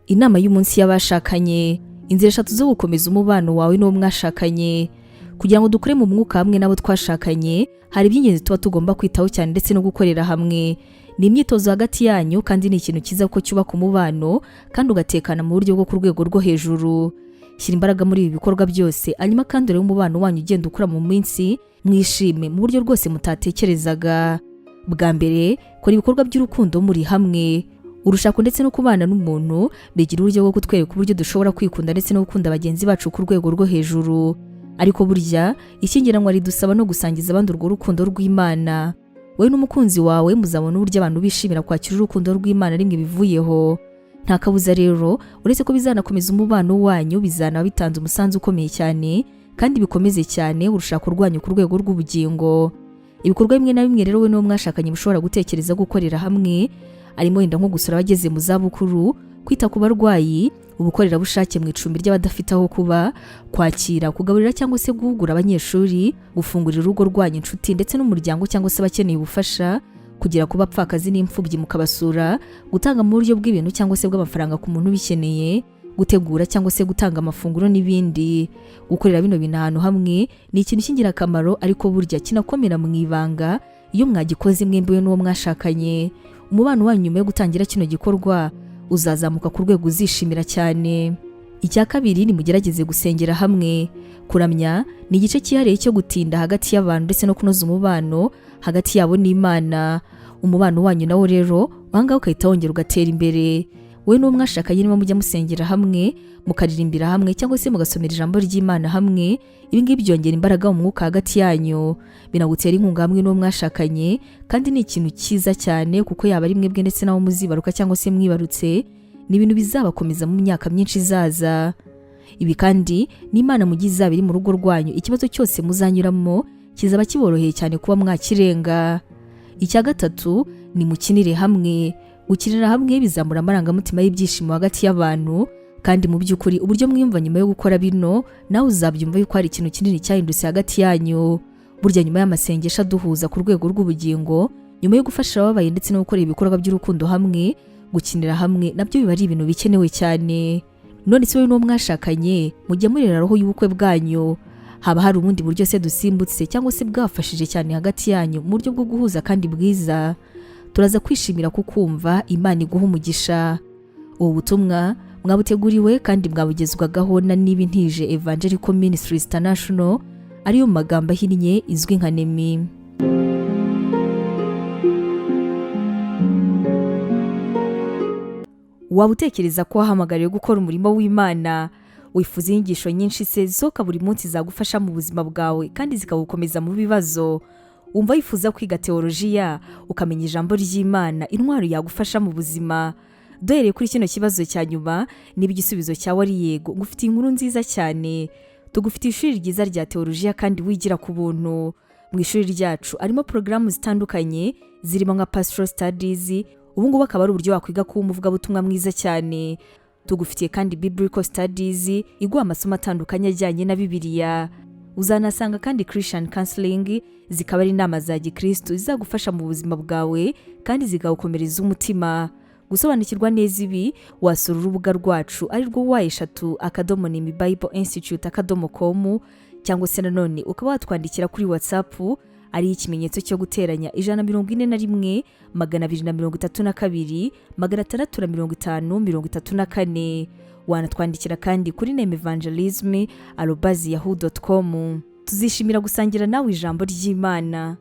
Inama y'umunsi y'abashakanye: inzira eshatu zo gukomeza umubano wawe n'uwo mwashakanye. Kugira ngo dukure mu mwuka hamwe n'abo twashakanye, hari iby'ingenzi tuba tugomba kwitaho cyane ndetse no gukorera hamwe. Ni imyitozo hagati yanyu, kandi ni ikintu cyiza kuko cyubaka umubano kandi ugatekana mu buryo bwo ku rwego rwo hejuru. Shyira imbaraga muri ibi bikorwa byose, hanyuma kandi urebe umubano wanyu ugenda ukura mu minsi, mwishime mu buryo rwose mutatekerezaga. Bwa mbere, kora ibikorwa by'urukundo muri hamwe. Urushako ndetse no kubana n'umuntu bigira uburyo bwo kutwereka uburyo dushobora kwikunda ndetse no gukunda bagenzi bacu ku rwego rwo hejuru. Ariko burya ishyingiranwa ridusaba no gusangiza abandi urwo rukundo rw'Imana. Wowe n'umukunzi wawe muzabona uburyo abantu bishimira kwakira urukundo rw'Imana rimwe bivuyeho. Nta kabuza rero, uretse ko bizanakomeza umubano wanyu, bizanaba bitanze umusanzu ukomeye cyane kandi bikomeze cyane urushako rwanyu ku rwego rw'ubugingo. Ibikorwa bimwe na bimwe rero we n'uwo mwashakanye mushobora gutekereza gukorera hamwe arimo wenda nko gusura abageze mu zabukuru, kwita ku barwayi, ubukorerabushake mu icumbi ry'abadafite aho kuba, kwakira, kugaburira cyangwa se guhugura abanyeshuri, gufungurira urugo rwanyu inshuti ndetse n'umuryango cyangwa se abakeneye ubufasha, kugera ku bapfakazi n'imfubyi mukabasura, gutanga mu buryo bw'ibintu cyangwa se bw'amafaranga ku muntu ubikeneye, gutegura cyangwa se gutanga amafunguro n'ibindi. Gukorera bino bintu ahantu hamwe ni ikintu cy'ingirakamaro, ariko burya kinakomera mu ibanga iyo mwagikoze mwembi, we n'uwo mwashakanye. Umubano wanyu nyuma yo gutangira kino gikorwa uzazamuka ku rwego uzishimira cyane. Icya kabiri, nimugerageze gusengera hamwe. Kuramya ni igice cyihariye cyo gutinda hagati y'abantu ndetse no kunoza umubano hagati yabo n'Imana. Umubano wanyu nawo rero ahangaha ugahita wongera ugatera imbere. Wowe n'uwo mwashakanye niba mujya musengera hamwe, mukaririmbira hamwe cyangwa se mugasomera ijambo ry'Imana hamwe, ibi ngibi byongera imbaraga mu mwuka hagati yanyu, binagutera inkunga hamwe n'uwo mwashakanye, kandi ni ikintu cyiza cyane kuko yaba ari mwebwe ndetse n'abo muzibaruka cyangwa se mwibarutse, ni ibintu bizabakomeza mu myaka myinshi izaza. Ibi kandi n'Imana mu gihe izaba iri mu rugo rwanyu, ikibazo cyose muzanyuramo kizaba kiboroheye cyane kuba mwakirenga. Icya gatatu, ni mukinire hamwe. Gukinira hamwe bizamura amarangamutima y'ibyishimo hagati y'abantu, kandi mu by'ukuri uburyo mwiyumva nyuma yo gukora bino, nawe uzabyumva yuko hari ikintu kinini cyahindutse hagati yanyu. Burya nyuma y'amasengesho aduhuza ku rwego rw'ubugingo, nyuma yo gufasha ababaye ndetse no gukora ibikorwa by'urukundo hamwe, gukinira hamwe nabyo biba ari ibintu bikenewe cyane. None se wowe n'uwo mwashakanye mujya murera roho y'ubukwe bwanyu? Haba hari ubundi buryo se dusimbutse cyangwa se bwafashije cyane hagati yanyu mu buryo bwo guhuza kandi bwiza? Turaza kwishimira kukumva. Imana iguha umugisha. Ubu butumwa mwabuteguriwe kandi mwabugezwagaho na Nibintije Evangelical Ministries International, ariyo mu magambo ahinnye izwi nka NEMI. Waba utekereza ko wahamagariwe gukora umurimo w'Imana? Wifuza inyigisho nyinshi se zisohoka buri munsi zagufasha mu buzima bwawe kandi zikagukomeza mu bibazo? Wumva wifuza kwiga teolojiya, ukamenya ijambo ry'Imana, intwaro yagufasha mu buzima? Duhereye kuri kino kibazo cya nyuma, niba igisubizo cyawe ari yego, ngufitiye inkuru nziza cyane. Tugufitiye ishuri ryiza rya teolojiya kandi wigira ku buntu. Mu ishuri ryacu harimo porogaramu zitandukanye zirimo nka pastoral studies, ubu ngubu akaba ari uburyo wakwiga kuba umuvugabutumwa mwiza cyane. Tugufitiye kandi biblical studies iguha amasomo atandukanye ajyanye na Bibiliya. Uzanasanga kandi Christian counseling, zikaba ari inama za gikristo zizagufasha mu buzima bwawe kandi zikawukomereza umutima. Gusobanukirwa neza ibi, wasura urubuga rwacu ari rwo www.nemibibleinstitute.com, cyangwa se nanone ukaba watwandikira kuri WhatsApp ari ikimenyetso cyo guteranya 141 232 650 34. Wanatwandikira kandi kuri nemevangelism@yahoo.com. Tuzishimira gusangira nawe ijambo ry'Imana.